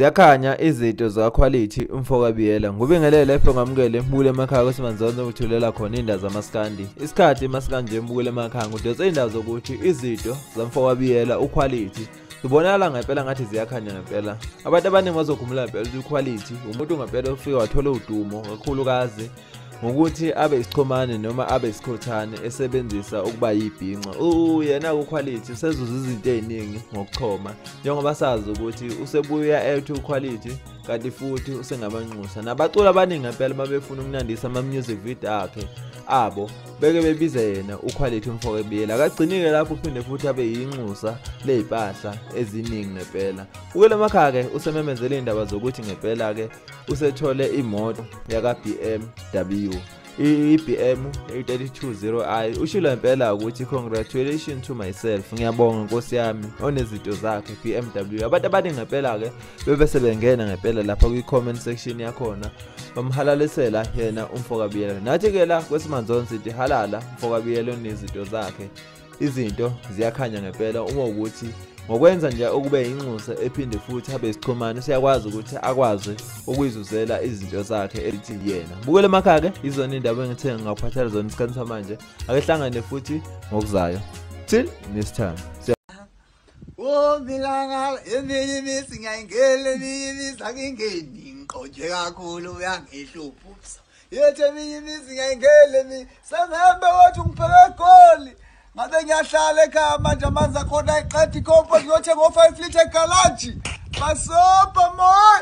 Ziyakhanya izinto zaQuality umfoka Biyela. Ngubingelele lapho ngamukele mbukele emakhaya kwesimanzonzo ukuthulela khona indaba zamaskandi. Isikhathi maskandi nje mbukele emakhaya ngudonsa indaba zokuthi izinto zamfoka Biyela uQuality zibonakala ngempela ngathi ziyakhanya ngempela. Abantu abaningi bazokhumula ngempela ukuthi uQuality umuntu ngempela ofika wathola udumo kakhulukazi ngokuthi abe isichomane noma abe isikhothane esebenzisa ukuba yibhinca. Yena uQuality usezuza izinto eziningi ngokuchoma, njengoba sazi ukuthi usebuya ethi uQuality kanti futhi usengabanxusa nabaculi abaningi ngempela mabefuna ukunandisa ama music video akhe abo beke bebize yena uQuality umfoka Biyela. Akagcinike lapho, uphinde futhi abe yinxusa lezimpahla eziningi ngempela. Ukele emakhaya ke usememezele indaba zokuthi ngempela ke usethole imoto yaka BMW i-BM 320i. Ushilo ngempela ukuthi congratulations to myself, ngiyabonga Nkosi yami onezinto zakhe BMW. Abantu abaningi ngempela ke bebese bengena ngempela lapha kwi-comment section yakhona bamhalalisela yena umfoka Biyela. Nathi ke la kwesimanzonzo sithi halala umfoka Biyela onezinto zakhe, izinto ziyakhanya ngempela. Uma ukuthi ngokwenza nje okube inxusa ephinde futhi abe isichomane, siyakwazi ukuthi akwazi ukuyizuzela izinto zakhe ethi yena. Bukele emakhaya ke izona indaba engithe ngakuphathela zona isikhathi samanje. Ake hlangane futhi ngokuzayo. Till next time. Oh milanga eminye imizi ngiyayingena eminye imizi angingeni ngiqonje kakhulu uyangihlupha. Yethu eminye imizi ngiyayingena eminye sengihambe wathi ngipheke eGoli. Ngabe ngiyahlala ekhaya manje amanzi akhona ayiqeda ikhompo ngiyothenga o-5 litre egalaji. Basopa moy.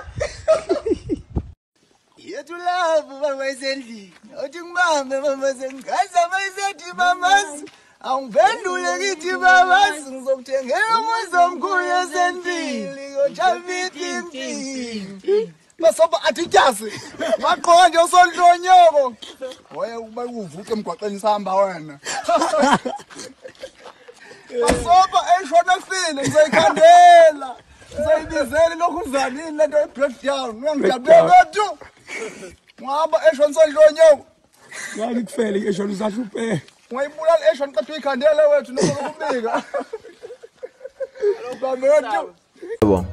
Yethu love mama isendlini. Othi ngibambe mama sengaza mayisethi mamazi. Awungiphendule ngithi mamazi ngizokuthengela umuzi omkhulu esendlini. Ngiyojabiti. Basopa athi maqonje usonhlonyoko. Waye ukuba uvuke emgwaqeni sihamba wena. Basopa eshona file ngizoyikhandela. Ngizoyibizela lokhu uzanini lento i-breakdown. Uyangijabulela wethu. Ngihamba eshona sonhlonyoko. Ngani kufele eshona usahlupheka. Ungayibulala eshona qeda uyikhandele wethu noma ukubika. Bambe wethu. Yebo.